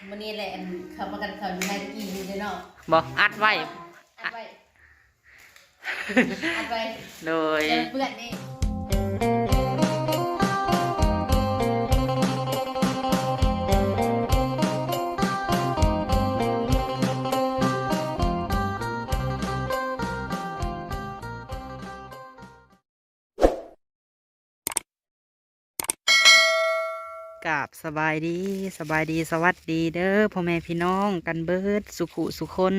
ມື້ນີ້ແຫຼະ ອັນ ເຂົ້າມາກັນເຂົ້າຢູ່ໃນຕະກີ້ນີ້ເດ້ເນາະ ບໍ່ ອັດໄວ້ ອັດໄວ້ ອັດໄວ້ ໂດຍ ຢ່າໃຫ້ເປື້ອນເດ້. ກາບສະບາຍດີ ສະບາຍດີ ສະຫວັດດີເດີພໍ່ແມ່ພີ່ນ້ອງກັນເບິດສຸຂູສຸຄົນ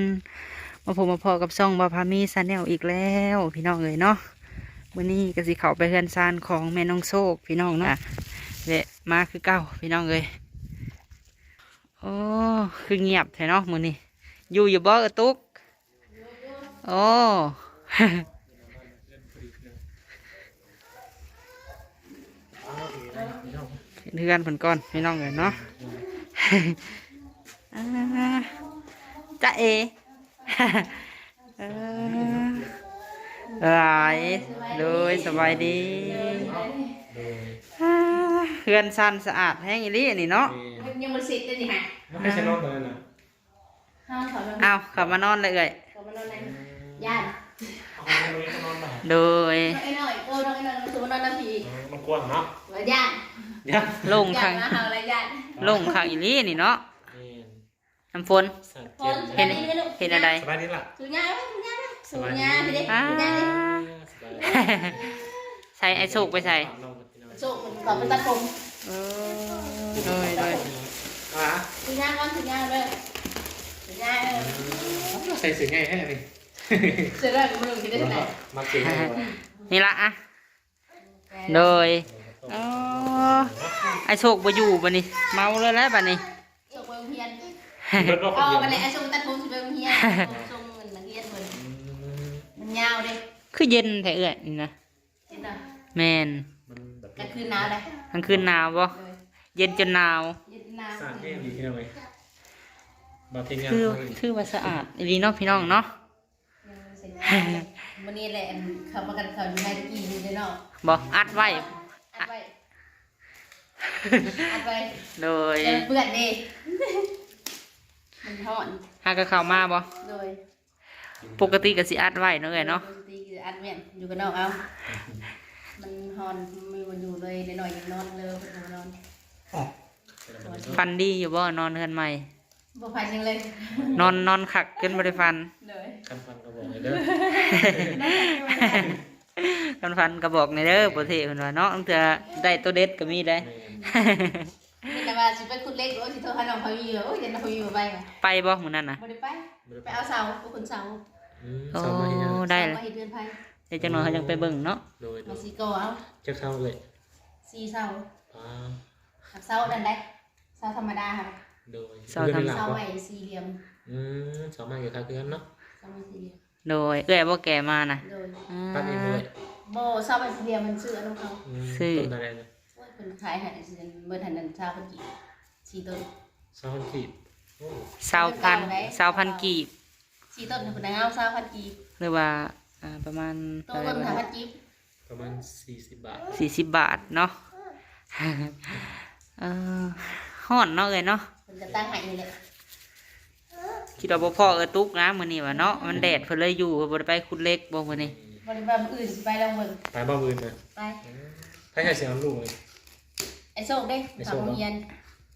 ມາພົບມາພໍ້ກັບຊ່ອງບ່າວພາມີ Channel ອີກແລ້ວພີ່ນ້ອງເອີຍເນາະ. ມື້ນີ້ກໍຊິເຂົ້າໄປເຮືອນຊານຂອງແມ່ນ້ອງໂຊກພີ່ນ້ອງເນາະ ແວະມາຄືເກົ່າພີ່ນ້ອງເອີຍ. ໂອ້ ຄືງຽບແທ້ເນາະມື້ນີ້ ຢູ່ຢູ່ບໍ່ເອື້ອຍຕຸກ? ໂອ້ ເຮືອນເພິ່ນກ່ອນພີ່ນ້ອງເອີຍເນາະ. ອາ ຈ໊ະເອ ເອີ ຫຼາຍ ໂດຍ ສະບາຍດີ. ອາ ເຮືອນຊານສະອາດແຮງອີ່ຫຼີນີ້ເນາະ. ຍັງບໍ່ເສັດເດ້ນີ້ຫະ ຍັງບໍ່ເສັດເນາະຕອນນັ້ນນະ. ເອົາ ເຂົ້າມານອນແລ້ວເອື້ອຍ ເຂົ້າມານອນແລ້ວ ຢ້ານ ໂດຍ ນ້ອງໄອ້ນ້ອຍ ເອີ ນ້ອງໄອ້ນ້ອຍ ມານອນນຳພີ່ ມັນກວ້າງເນາະ ຢ້ານ ໂລ່ງຄັກ ໂລ່ງຄັກອີ່ຫຼີນີ້ເນາະ. ນ້ຳຝົນ ເຫັນ ເຫັນແນວໃດ? ສະບາຍດີລະ ສູຍ່າ ສູຍ່າ ໃສ່ອ້າຍໂຊກໄປໃສ? ໂຊກເຂົາໄປຕັດຜົມ ເອີ ໂດຍ ໂດຍ ຫາ ຖືຍາງກ່ອນ ຖືຍາງເດີ ຖືຍາງ ໃສ່ເສື້ອໃຫຍ່ແທ້ນີ້ ເສື້ອນ້ອຍກໍບໍ່ນຸ່ງ ຊິໄດ້ຈັ່ງໃດ ມັກເສື້ອໃຫຍ່ ນີ້ລະ ອະ ໂດຍ ອໍ ອ້າຍໂຊກບໍ່ຢູ່ບັດນີ້ ເມົາເລີຍແຫຼະບັດນີ້ ໂຊກໄປໂຮງຮຽນ ເອົາບັດນີ້ ອ້າຍໂຊກຕັດຜົມ ຊິໄປໂຮງຮຽນ ສົ່ງເງິນນັກຮຽນເພິ່ນ ມັນຍາວເດ້ ຄືເຢັນແທ້ເອື້ອຍນີ້ນະ. ແມ່ນ ກາງຄືນໜາວເດ້ ກາງຄືນໜາວບໍ່? ເຢັນຈົນໜາວ ເຢັນໜາວ ສະອາດແຮງດີພີ່ນ້ອງເອີຍ ບາດທີມງານ ຄືວ່າສະອາດອີ່ຫຼີເນາະ ພີ່ນ້ອງເນາະ. ມື້ນີ້ແຫຼະ ອັນ ເຂົ້າມາກັນເຂົ້າຢູ່ໃນຕະກີ້ນີ້ເດ້ເນາະ ບໍ່ ອັດໄວ້ ອັດໄວ້ ອັດໄວ້ ໂດຍ ຢ່າໃຫ້ເປື້ອນເດ້ ມັນຮ້ອນ ຫາກໍເຂົ້າມາບໍ່? ໂດຍ ປົກກະຕິກໍຊິອັດໄວ້ເນາະເອື້ອຍເນາະ ປົກກະຕິກໍອັດແມ່ນ ຢູ່ກັບນ້ອງເອົາ ມັນຮ້ອນ ມັນມີບ່ອນຢູ່ເລີຍ ນ້ອຍໆຍັງນອນເລີຍ ເພິ່ນບໍ່ນອນ. ຝັນດີຢູ່ບໍ່ ນອນເຮືອນໃໝ່? ບໍ່ຝັນຫຍັງເລີຍ ນອນ ນອນຄັກຈົນບໍ່ໄດ້ຝັນ ໂດຍ ຄັນຝັນກໍບອກໃຫ້ເດີ ຄັນຝັນກໍບອກແດ່ເດີ ບໍ່ເທເພິ່ນວ່າເນາະ ລາງເທື່ອໄດ້ໂຕເດັດກໍມີໄດ໋ ແມ່ນ ມີແຕ່ວ່າຊິໄປຂຸດເຫຼັກ ໂອ້ຍ ຊິໂທຫານ້ອງພາວີ ໂອ້ຍ ຢ້ານນ້ອງພາວີບໍ່ໄປຫວາ ໄປບໍ່ມື້ນັ້ນນະ? ບໍ່ໄດ້ໄປ ໄປເອົາເສົາ ໄປຂົນເສົາ ອືມ ໂອ້ ເສົາມາເຮັດຫຍັງ? ໄດ້ລະ ເສົາມາເຮັດເຮືອນໃຜ ເຮັດຈັກໜ່ອຍເຮົາຈັ່ງໄປເບິ່ງເນາະ ໂດຍ ເຮົາຊິກໍ່ເອົາ ຈັກເສົາເອື້ອຍ? ສີ່ເສົາ ປາ ເສົານັ້ນໄດ໋ ເສົາທຳມະດາຫັ້ນ ໂດຍ ເສົາທຳ ເສົາໄມ້ສີ່ຫຼ່ຽມ ອືມ ເສົາໄມ້ກໍຄັກຄືກັນເນາະ ເສົາໄມ້ສີ່ຫຼ່ຽມ ໂດຍ ເອື້ອຍບໍ່ແກ່ມານະ ໂດຍ ອືມ ຕັດເອງບໍ່ເອື້ອຍ? ບໍ່ ເສົາໄມ້ສີ່ຫຼ່ຽມມັນຊື້ເອົານຳເຂົາ ອືມ ຊື້ ຕົ້ນເທົ່າໃດນະ? ໂອ້ຍ ເພິ່ນຂາຍໃຫ້ເດືອນ ເບິດຫັ້ນ ສາມພັນກີບ ສີ່ຕົ້ນ ສາມພັນກີບ ໂອ້ ຊາວພັນ ຊາວພັນກີບ ສີ່ຕົ້ນເພິ່ນເອົາຊາວພັນກີບ ຫຼືວ່າ ອ່າ ປະມານ ໂຕເບິ່ງຫ້າພັນກີບ ປະມານສີ່ສິບບາດ ສີ່ສິບບາດເນາະ ເອີ ຮ້ອນເນາະເອື້ອຍເນາະ ເພິ່ນກໍຕັ້ງໃຫ້ນີ້ແຫຼະ ຄິດວ່າບໍ່ພໍ້ເອື້ອຍຕຸກນະມື້ນີ້ວ່າເນາະ ມັນແດດເພິ່ນເລີຍຢູ່ ເພິ່ນບໍ່ໄດ້ໄປຂຸດເຫຼັກບໍ່ມື້ນີ້ ບໍ່ໄດ້ວ່າມື້ອື່ນຊິໄປລອງເບິ່ງ ໄປບໍ່ມື້ອື່ນນະ ໄປ ໃຜໃຫ້ຊິເອົາລູກນີ້ ໄອ້ໂຊກເດ້ ໄປໂຮງຮຽນ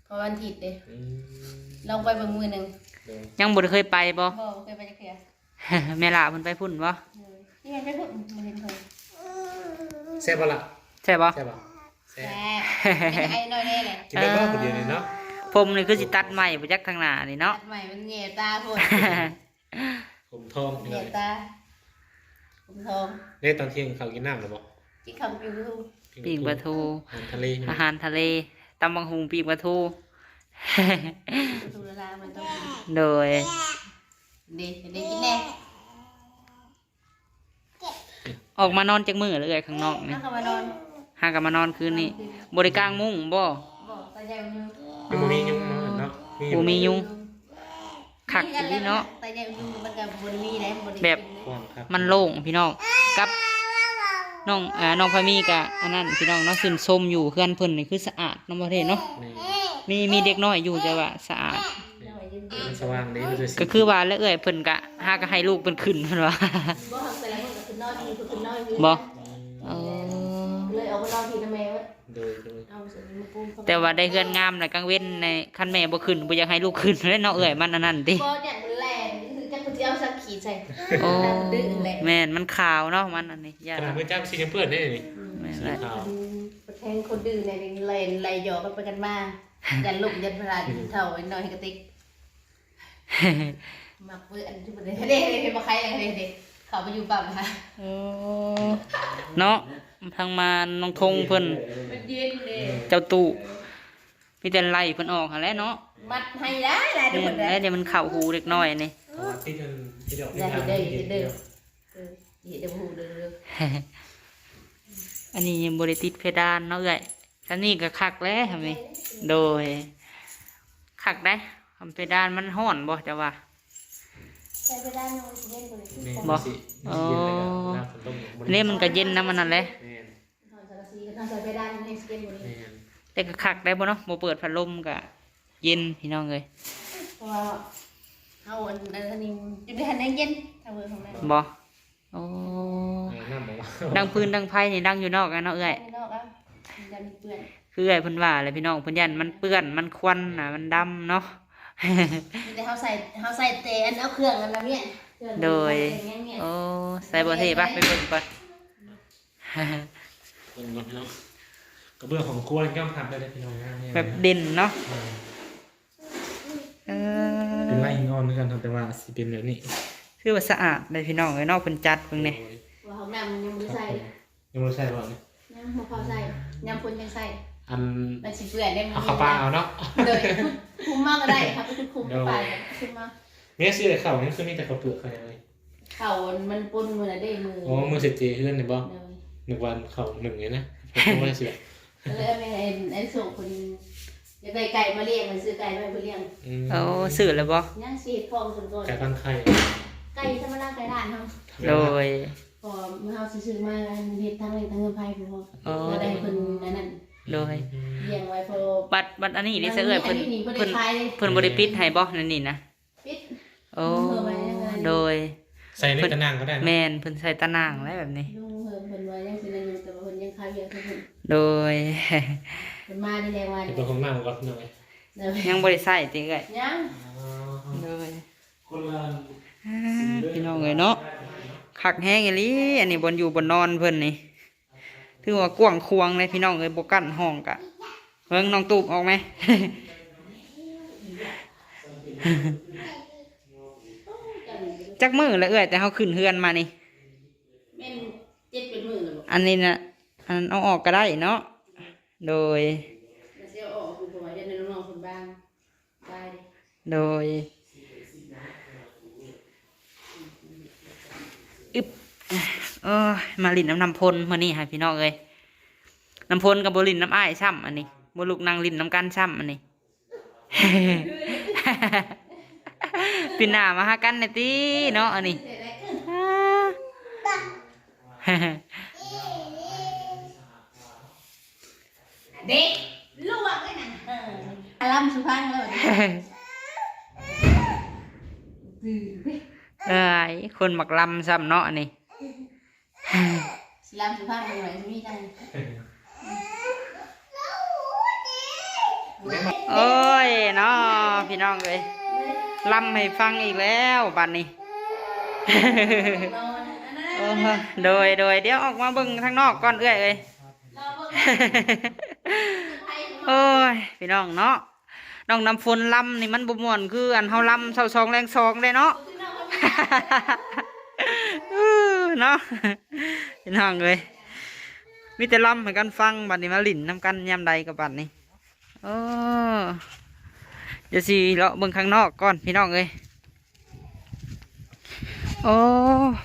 ເພາະວັນອາທິດເດ້ ອືມ ລອງໄປເບິ່ງມື້ໜຶ່ງ ໂດຍ ຍັງບໍ່ໄດ້ເຄີຍໄປບໍ່? ບໍ່ ບໍ່ເຄີຍໄປຈັກເທື່ອ ແມ່ຫຼ້າເພິ່ນໄປພຸ້ນບໍ່? ໂດຍ ນີ້ມັນໄປພຸ້ນ ບໍ່ເຫັນເພິ່ນ ແຊບບໍ່ລະ? ແຊບບໍ່? ແຊບບໍ່? ແຊບ ແຊບ ໄອ້ນ້ອຍແນ່ແຫຼະ ກິນໄດ້ບໍ່ຜູ້ດຽວນີ້ເນາະ ຜົມນີ້ຄືຊິຕັດໃໝ່ບໍ່ຈັກທາງໜ້ານີ້ເນາະ ຕັດໃໝ່ມັນແຍ່ຕາໂພດ ຜົມທອງ ແຍ່ຕາ ຜົມທອງ ເດ້ ຕອນທ່ຽງເຂົ້າກິນນ້ຳແລ້ວບໍ່? ກິນເຂົ້າ ປີ້ງປາທູ ປີ້ງປາທູ ອາຫານທະເລ ອາຫານທະເລ ຕຳບັກຫຸ່ງ ປີ້ງປາທູ ປາທູລະລາ ມັນຕ້ອງກິນ ໂດຍ ເດ້ ເດ້ກິນແນ່ ອອກມານອນຈັກມື້ລະເອື້ອຍ ຂ້າງນອກນີ້? ຫາກໍມານອນ ຫາກໍມານອນຄືນນີ້ ນອນຄືນ ບໍ່ໄດ້ກາງມຸ້ງບໍ່? ບໍ່ ຕາໃຫຍ່ຢູ່ ຍັງບໍ່ມີຍຸງເນາະ ບໍ່ມີຍຸງ ຄັກອີ່ຫຼີເນາະ ຕາໃຫຍ່ຢູ່ມັນກໍບໍ່ໄດ້ມີໄດ໋ ບໍ່ໄດ້ ແບບ ມັນໂລ່ງພີ່ນ້ອງ ກັບນ້ອງ ເອີ ນ້ອງພາມີກໍອັນນັ້ນພີ່ນ້ອງເນາະ ຊື່ນຊົມຢູ່ ເຮືອນເພິ່ນນີ້ຄືສະອາດເນາະ ບໍ່ເທເນາະ ແມ່ນ ມີ ມີເດັກນ້ອຍຢູ່ ແຕ່ວ່າສະອາດ ມັນສະຫວ່າງເດ້ ມັນຈະ ກໍຄືວ່າແຫຼະເອື້ອຍ ເພິ່ນກະຫາກະໃຫ້ລູກເພິ່ນຂຶ້ນ ເພິ່ນວ່າ ບໍ່ ແຕ່ລະມື້ກໍຂຶ້ນນອນຢູ່ ເພິ່ນຂຶ້ນນອນຢູ່ ບໍ່ ເອີ ເລີຍອອກມານອນທີ່ນຳແມ່ເບິດ ໂດຍ ໂດຍ ເອົາ ແຕ່ວ່າໄດ້ເຮືອນງາມນະ ກາງເວັນນະ ຄັນແມ່ບໍ່ຂຶ້ນ ບໍ່ຢາກໃຫ້ລູກຂຶ້ນແຫຼະເນາະເອື້ອຍ ມັນອັນນັ້ນຕິ ບໍ່ ຢ້ານມັນແລ່ນ ຈັກເພິ່ນຊິເອົາສັກຂີ້ໃສ່ ໂອ້ ດື້ແຫຼະ ແມ່ນ ມັນຂາວເນາະ ມັນອັນນີ້ ຢ້ານ ຂະໜາດມື້ຈັບສີຍັງເປື້ອນເດ້ນີ້ ແມ່ນແຫຼະ ສີຂາວ ແທງຄົນດື້ແດ່ ແລ່ນໄລ່ຢອກກັນໄປກັນມາ ຢ້ານລົ້ມ ຢ້ານພະລາດ ເຖົ້ານ້ອຍກະຕິກ ມັກເປື້ອນ ເດ້ ເດ້ ເດ້ ບໍ່ໃຄເດ້ ເດ້ ເດ້ ເຂົ້າໄປຢູ່ປ້ຳຫາ ໂອ້ ເນາະ ທາງມານ້ອງທົງເພິ່ນ ມັນເຢັນເດ້ ເຈົ້າຕູ້ ມີແຕ່ໄລ່ເພິ່ນອອກຫັ້ນແຫຼະເນາະ ມັດໃຫ້ຫຼາຍໆເດີ ແມ່ນ ເພິ່ນ ແລ້ວດຽວມັນເຂົ້າຫູເດັກນ້ອຍນີ້ ເພາະວ່າຕິດອັນ ຕິດດອກ ຢ່າເຮັດເດີ ຢ່າເຮັດເດີ ເອີ ເຮັດໃຫ້ຮູ້ເດີ ອັນນີ້ຍັງບໍ່ໄດ້ຕິດເພດານເນາະເອື້ອຍ ສ່ຳນີ້ກໍຄັກແລ້ວ ສ່ຳນີ້ ໂດຍ ຄັກໄດ໋ ຄຳເພດານມັນຮ້ອນບໍ່ ເຈົ້າວ່າ ໃສ່ເພດານມັນຊິເຢັນກວ່ານີ້ ແມ່ນ ບໍ່ ມັນຊິ ມັນຊິເຢັນ ແລ້ວກໍນ້ຳຝົນຕົກ ເດ້ ມັນກໍເຢັນນຳອັນນັ້ນແຫຼະ ແມ່ນ ນອນສັງກະສີກັບນອນໃສ່ເພດານມັນແຮງຊິເຢັນກວ່ານີ້ ແມ່ນ ແຕ່ກໍຄັກໄດ໋ບໍ່ເນາະ ບໍ່ເປີດພັດລົມກໍເຢັນ ພີ່ນ້ອງເອີຍ ເພາະວ່າເຮົາອັນ ອັນນີ້ຢູ່ໃນຫັ້ນແຮງເຢັນ ທາງເບິ່ງຂ້າງໃນ ບໍ່ ໂອ້ ເອີ ນ້ຳບໍ່ວ່າ ດັງຟືນດັງໄຟນີ້ດັງຢູ່ນອກແຫຼະເນາະເອື້ອຍ ຢູ່ນອກແລ້ວ ຢ້ານມັນເປື້ອນ ຄືເອື້ອຍເພິ່ນວ່າແຫຼະພີ່ນ້ອງ ເພິ່ນຢ້ານມັນເປື້ອນ ມັນຄວັນນະ ມັນດຳເນາະ ມີແຕ່ເຮົາໃສ່ ເຮົາໃສ່ແຕ່ອັນເອົາເຄື່ອງອັນນັ້ນມຽນ ເຄື່ອງ ໂດຍ ແມ່ນ ໂອ້ ໃສ່ບໍ່ເທ່ປະ ໄປເບິ່ງກ່ອນ ເບິ່ງກ່ອນພີ່ນ້ອງ ກະເບື້ອງຂອງຄົວນີ້ຍອມຮັບໄດ້ເດ້ພີ່ນ້ອງ ງາມແຮງ ແບບເດັ່ນເນາະ ອືມ ເອີ ເປັນລາຍຫີນອ່ອນຄືກັນ ແຕ່ວ່າຊິເປັນແບບນີ້ ຄືວ່າສະອາດເດ້ພີ່ນ້ອງເອີຍເນາະ ເພິ່ນຈັດເບິ່ງແດ່ ໂດຍ ວ່າຫ້ອງນ້ຳຍັງບໍ່ໄດ້ໃສ່ ຍັງບໍ່ໄດ້ໃສ່ບໍ່ນີ້ ຍັງບໍ່ພໍໃສ່ ຍາມຝົນຈັ່ງໃສ່ ອັນ ມັນຊິເປື້ອນເດ້ ເອົາເຂົ້າປ່າເອົາເນາະ ໂດຍ ຂຸດຂຸມມາກໍໄດ້ ເຮົາໄປຂຸດຂຸມ ໂດຍ ໄປ ຂຸດຂຸມມາ ແມ່ຊື້ເຂົ້ານີ້ຄືມີແຕ່ເຂົ້າເປືອກເຂົ້າຫຍັງນີ້ ເຂົ້າມັນປົນມື້ນະເດ້ ມື້ ອໍ ມື້ເສດເຈເຮືອນນີ້ບໍ່ ໂດຍ ນຶກວ່າເຂົ້າໜຶ້ງນີ້ນະ ເຂົ້າໜຶ້ງ ເລີຍແມ່ນ ໄອ້ໂຊກເພິ່ນຢາກໄດ້ໄກ່ມາລ້ຽງ ໄປຊື້ໄກ່ມາໃຫ້ເພິ່ນລ້ຽງ ອືມ ໂອ້ ຊື້ແລ້ວບໍ່ ຍັງຊິເຮັດຂອງເພິ່ນກ່ອນ ໄກ່ພັນໄຂ່ ໄກ່ທຳມະດາ ໄກ່ລ້ານເຮົາ ໂດຍ ເພາະວ່າມື້ເຮົາຊິຊື້ມາເຮັດທັງເຮັດທັງເຮືອນໄຜ່ພຸ້ນ ໂອ້ ບໍ່ໄດ້ເພິ່ນອັນນັ້ນ ໂດຍ ລ້ຽງໄວ້ ເພາະ ບັດ ບັດອັນນີ້ເດ້ ສະເອື້ອຍ ເພິ່ນ ອັນນີ້ນີ້ບໍ່ໄດ້ຂາຍເດ້ ເພິ່ນ ເພິ່ນບໍ່ໄດ້ປິດໃຫ້ບໍ່ ນັ້ນນີ້ນະ ໂອ້ ໂດຍ ໃສ່ໃນຕາໜ່າງກໍໄດ້ເນາະ ແມ່ນ ເພິ່ນໃສ່ຕາໜ່າງແລ້ວແບບນີ້ ລຸງເຮີມເພິ່ນວ່າຍັງຊິໄດ້ຢູ່ ແຕ່ວ່າເພິ່ນຍັງຄາວຽກຢູ່ພຸ້ນ ໂດຍ ເພິ່ນມານີ້ແຫຼະວ່າ ໄປເບິ່ງຫ້ອງນ້ຳກ່ອນ ໂດຍ ໂດຍ ຍັງບໍ່ໄດ້ໃຊ້ຕິເອື້ອຍ ຍັງ ອໍ ໂດຍ ຄົນລະ ອ່າ ພີ່ນ້ອງເອີຍເນາະ ຄັກແຮງອີ່ຫຼີ ອັນນີ້ບ່ອນຢູ່ບ່ອນນອນເພິ່ນນີ້ ຖືວ່າກວ້າງຂວາງເລີຍພີ່ນ້ອງເອີຍ ບໍ່ກັ້ນຫ້ອງກະ ເບິ່ງນ້ອງຕູບອອກແມ ຈັກມື້ລະເອື້ອຍ ແຕ່ເຮົາຂຶ້ນເຮືອນມານີ້ ແມ່ນເຈັດແປດມື້ແລ້ວບໍ່ ອັນນີ້ນະ ອັນເອົາອອກກໍໄດ້ເນາະ ໂດຍ ມັນຊິເອົາອອກຢູ່ ເພາະວ່າຢ້ານນ້ອງໆເພິ່ນບາງ ໂດຍ ອຶບ ໂອ້ຍ ມາຫຼິ້ນນຳນ້ຳຝົນມື້ນີ້ຫາພີ່ນ້ອງເອີຍ ນ້ຳຝົນກໍບໍ່ຫຼິ້ນນຳອ້າຍຊ້ຳ ອັນນີ້ ບໍ່ລຸກນັ່ງຫຼິ້ນນຳກັນຊ້ຳ ອັນນີ້ ປີໜ້າມາຫາກັນແດ່ຕິເນາະ ອັນນີ້ ເດັກລວກເລີຍນະ ເອີ ລຳສຸພັງເລີຍ ເອີຍ ຄົນມັກລຳຊ້ຳເນາະ ອັນນີ້ ຊິລຳຊິພາກໄປໄຫວຊິມີຈັງ ໂອ້ຍເນາະ ພີ່ນ້ອງເອີຍ ລຳໃຫ້ຟັງອີກແລ້ວບາດນີ້ ໂອ້ ໂດຍ ໂດຍ ດຽວອອກມາເບິ່ງທາງນອກກ່ອນເອື້ອຍເອີຍ ໂອ້ຍ ພີ່ນ້ອງເນາະ. ນ້ອງນ້ຳຝົນລຳນີ້ມັນບໍ່ມ່ວນຄືອັນເຮົາລຳເຊົ້າສອງແລງສອງເດ້ເນາະ ເນາະ ພີ່ນ້ອງເອີຍ ມີແຕ່ລຳໃຫ້ກັນຟັງ ບັດນີ້ມາຫຼິ້ນນຳກັນຍາມໃດກໍບັດນີ້ ໂອ້ ດຽວຊິເລາະເບິ່ງຂ້າງນອກກ່ອນ ພີ່ນ້ອງເອີຍ. ໂອ້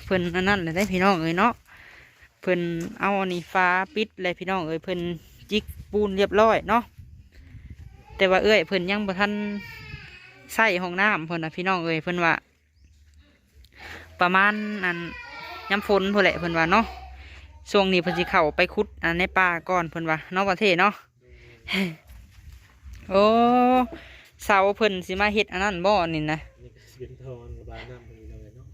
ເພິ່ນອັນນັ້ນແຫຼະເດ້ພີ່ນ້ອງເອີຍເນາະ ເພິ່ນເອົາອັນນີ້ຝາປິດແລ້ວພີ່ນ້ອງເອີຍ ເພິ່ນຈິກປູນລຽບລ້ອຍເນາະ ແຕ່ວ່າເອື້ອຍເພິ່ນຍັງບໍ່ທັນໃຊ້ຫ້ອງນ້ຳເພິ່ນນະພີ່ນ້ອງເອີຍ ເພິ່ນວ່າປະມານອັນຍາມຝົນພຸ້ນແຫຼະເພິ່ນວ່າເນາະ ຊ່ວງນີ້ເພິ່ນຊິເຂົ້າໄປຂຸດອັນໃນປ່າກ່ອນເພິ່ນວ່າເນາະ ວ່າເທ່ເນາະ. ໂອ້ ເສົາເພິ່ນຊິມາເຮັດອັນນັ້ນບໍ່ ອັນນີ້ນະ? ນີ້ກໍຊິເປັນທ່ອລະບາຍນ້ຳເພິ່ນເລີຍເນາະ.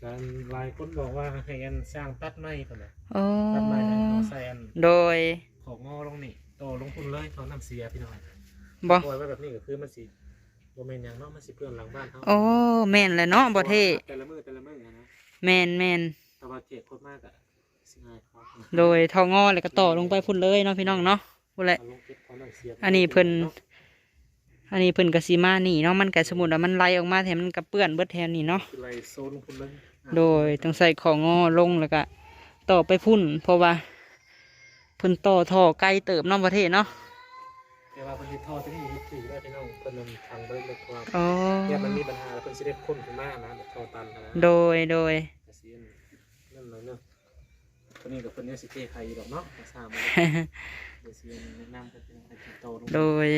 ການຫຼາຍຄົນບອກວ່າໃຫ້ອັນຊ່າງຕັດໄມ້ພຸ້ນນະ ໂອ້ ຕັດໄມ້ໃຫ້ເຮົາໃສ່ອັນ ໂດຍ ຂໍງໍລົງນີ້ ຕໍ່ລົງພຸ້ນເລີຍ ທໍ່ນ້ຳເສຍພີ່ນ້ອງ. ບໍ່ ປ່ອຍໄວ້ແບບນີ້ກໍຄືມັນຊິບໍ່ແມ່ນຫຍັງເນາະ ມັນຊິເປື້ອນຫຼັງບ້ານເຮົາ. ໂອ້ ແມ່ນແຫຼະເນາະ ບໍ່ເທ່ ແຕ່ລະມື້ແຕ່ລະມື້ນະ. ແມ່ນໆ ແຕ່ວ່າແຂກຄົນມາກໍຊິງ່າຍເຂົາ ໂດຍ ທໍ່ງໍແລ້ວກໍຕໍ່ລົງໄປພຸ້ນເລີຍເນາະ ພີ່ນ້ອງເນາະ. ພຸ້ນແຫຼະ ເອົາລົງເກັບເອົານ້ຳເສຍ ອັນນີ້ເພິ່ນ ເນາະ ອັນນີ້ເພິ່ນກໍຊິມານີ້ເນາະ ມັນກໍສົມມຸດວ່າມັນໄຫຼອອກມາແຖວ ມັນກໍເປື້ອນເບິດແຖວນີ້ເນາະ ຄືໄຫຼໂຊນພຸ້ນເລີຍ. ໂດຍ ຕ້ອງໃສ່ຂໍ້ງໍລົງ ແລ້ວກໍຕໍ່ໄປພຸ້ນ ເພາະວ່າເພິ່ນຕໍ່ທໍ່ໄກເຕີບເນາະ ປະເທດເນາະ. ແຕ່ວ່າເພິ່ນເຮັດທໍ່ຕົວນີ້ເຮັດຖືກແລ້ວພີ່ນ້ອງ ເພິ່ນນັ້ນທາງບໍ່ໄດ້ລົດຄວາມ ອໍ ຢ້ານມັນມີບັນຫາ ແລ້ວເພິ່ນຊິໄດ້ຄົ້ນຂຶ້ນມານະ ແບບທໍ່ຕັນນະ. ໂດຍ ໂດຍ ກໍຊິນັ້ນໜ້ອຍໜຶ່ງ. ຕົວນີ້ກໍເພິ່ນຍັງຊິແກ້ໄຂຢູ່ດອກເນາະ ກໍສ້າງມາ ເດີຊິແນະນຳເພິ່ນເປັນໃຫ້ຕິດຕໍ່ລົງ. ໂດຍ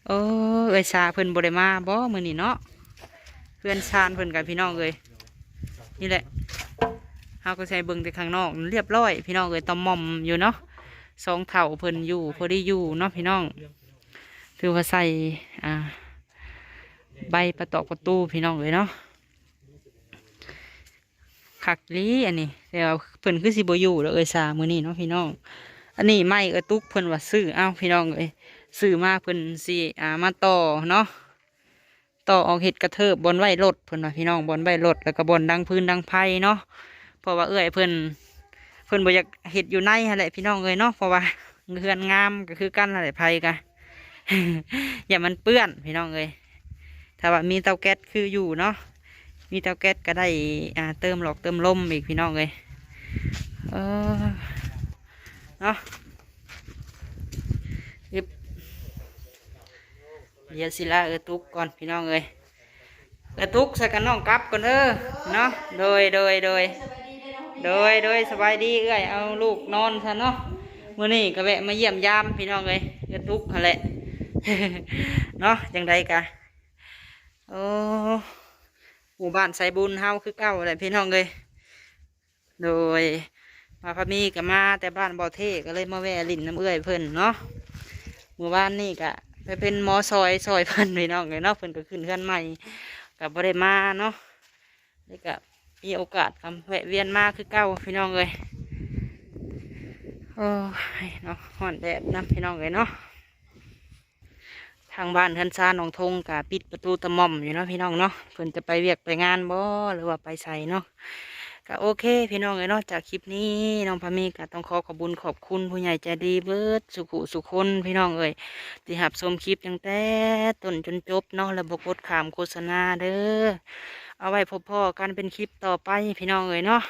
ໂອ້ ເອື້ອຍຊາເພິ່ນບໍ່ໄດ້ມາບໍ່ມື້ນີ້ເນາະ? ເຮືອນຊານເພິ່ນກັນພີ່ນ້ອງເອີຍ. ນີ້ແຫຼະ ເຮົາກໍຊິໃຫ້ເບິ່ງແຕ່ຂ້າງນອກ ລຽບລ້ອຍພີ່ນ້ອງເອີຍ ຕະໝ່ອມຢູ່ເນາະ. ສອງເຖົ້າເພິ່ນຢູ່ ພໍດີຢູ່ເນາະພີ່ນ້ອງ. ຖືວ່າໃສ່ ອ່າ ໃບປະຕອກປະຕູພີ່ນ້ອງເອີຍເນາະ. ຄັກອີ່ຫຼີອັນນີ້ ແຕ່ວ່າເພິ່ນຄືຊິບໍ່ຢູ່ດອກເອື້ອຍຊາມື້ນີ້ເນາະພີ່ນ້ອງ. ອັນນີ້ໄມ້ເອື້ອຍຕຸກເພິ່ນວ່າຊື້ ເອົ້າ ພີ່ນ້ອງເອີຍ ຊື້ມາເພິ່ນຊິ ອ່າ ມາຕໍ່ເນາະ ຕໍ່ອອກເຮັດກະເທີບບ່ອນໄວ້ລົດເພິ່ນວ່າພີ່ນ້ອງ ບ່ອນໄວ້ລົດ ແລ້ວກໍບ່ອນດັງຟືນດັງໄຟເນາະ. ເພາະວ່າເອື້ອຍເພິ່ນ ເພິ່ນບໍ່ຢາກເຮັດຢູ່ໃນຫັ້ນແຫຼະພີ່ນ້ອງເອີຍເນາະ ເພາະວ່າເຮືອນງາມກໍຄືກັນຫັ້ນແຫຼະ ໃຜກໍ ຢ້ານມັນເປື້ອນພີ່ນ້ອງເອີຍ. ຖ້າວ່າມີເຕົາແກັສຄືຢູ່ເນາະ ມີເຕົາແກັສກໍໄດ້ ອ່າ ເຕີມຫຼອກເຕີມລົມອີກພີ່ນ້ອງເອີຍ. ເອີ ເນາະ ອຶບ ດຽວຊິລາເອື້ອຍຕຸກກ່ອນພີ່ນ້ອງເອີຍ. ກະຕຸກໃສ່ກັນນ້ອງກັບກ່ອນເດີເນາະ. ໂດຍ ໂດຍ ໂດຍ ໂດຍ ໂດຍ ສະບາຍດີເອື້ອຍ ເອົາລູກນອນຊະເນາະ. ມື້ນີ້ກະແວະມາຢ້ຽມຢາມພີ່ນ້ອງເອີຍ ກະຕຸກຫັ້ນແຫຼະເນາະ. ຈັ່ງໃດກະ ໂອ້ ໝູ່ບ້ານໄຊບຸນເຮົາຄືເກົ່າແຫຼະພີ່ນ້ອງເອີຍ. ໂດຍ ມາພາມີກໍມາແຕ່ບ້ານບໍ່ເທ ກໍເລີຍມາແວ່ຫຼິ້ນນຳເອື້ອຍເພິ່ນເນາະ. ມື້ວານນີ້ກໍໄປເປັນໝໍຊອຍ ຊອຍເພິ່ນພີ່ນ້ອງເອີຍເນາະ. ເພິ່ນກໍຂຶ້ນເຮືອນໃໝ່ ກໍບໍ່ໄດ້ມາເນາະ. ນີ້ກໍມີໂອກາດກໍແວະວຽນມາຄືເກົ່າພີ່ນ້ອງເອີຍ. ໂອ້ຍເນາະ ຮ້ອນແດດນຳພີ່ນ້ອງເອີຍເນາະ. ທາງບ້ານເຮືອນຊານນ້ອງທົງກະປິດປະຕູຕະໝ່ອມຢູ່ເນາະພີ່ນ້ອງເນາະ. ເພິ່ນຈະໄປວຽກໄປງານບໍ່ ຫຼືວ່າໄປໃສເນາະ. ກະໂອເຄພີ່ນ້ອງເອີຍເນາະ. ຈາກຄລິບນີ້ນ້ອງພາມີກະຕ້ອງຂໍຂອບບຸນຂອບຄຸນຜູ້ໃຫຍ່ໃຈດີເບິດສູ່ຜູ້ສູ່ຄົນພີ່ນ້ອງເອີຍ ທີ່ຮັບຊົມຄລິບຕັ້ງແຕ່ຕົ້ນຈົນຈົບເນາະ ແລະບໍ່ກົດຂ້າມໂຄສະນາເດີ. ເອົາໄວ້ພົບພໍ້ກັນເປັນຄລິບຕໍ່ໄປພີ່ນ້ອງເອີຍເນາະ.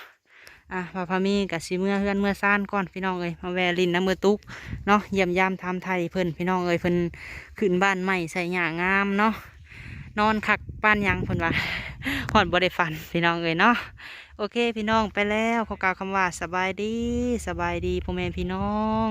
ອ່າ ວ່າພາມີກໍຊິເມືອເຮືອນເມືອຊານກ່ອນພີ່ນ້ອງເອີຍ ມາແວ່ຫຼິ້ນນຳເອື້ອຕຸກເນາະ ຢ້ຽມຢາມຖາມໄຖ່ເພິ່ນພີ່ນ້ອງເອີຍ. ເພິ່ນຂຶ້ນບ້ານໃໝ່ໃສ່ຫຍ້າງາມເນາະ ນອນຄັກປານຫຍັງເພິ່ນວ່າ ຮອດບໍ່ໄດ້ຝັນພີ່ນ້ອງເອີຍເນາະ. ໂອເຄພີ່ນ້ອງ ໄປແລ້ວ ຂໍກ່າວຄຳວ່າສະບາຍດີ ສະບາຍດີພໍ່ແມ່ພີ່ນ້ອງ.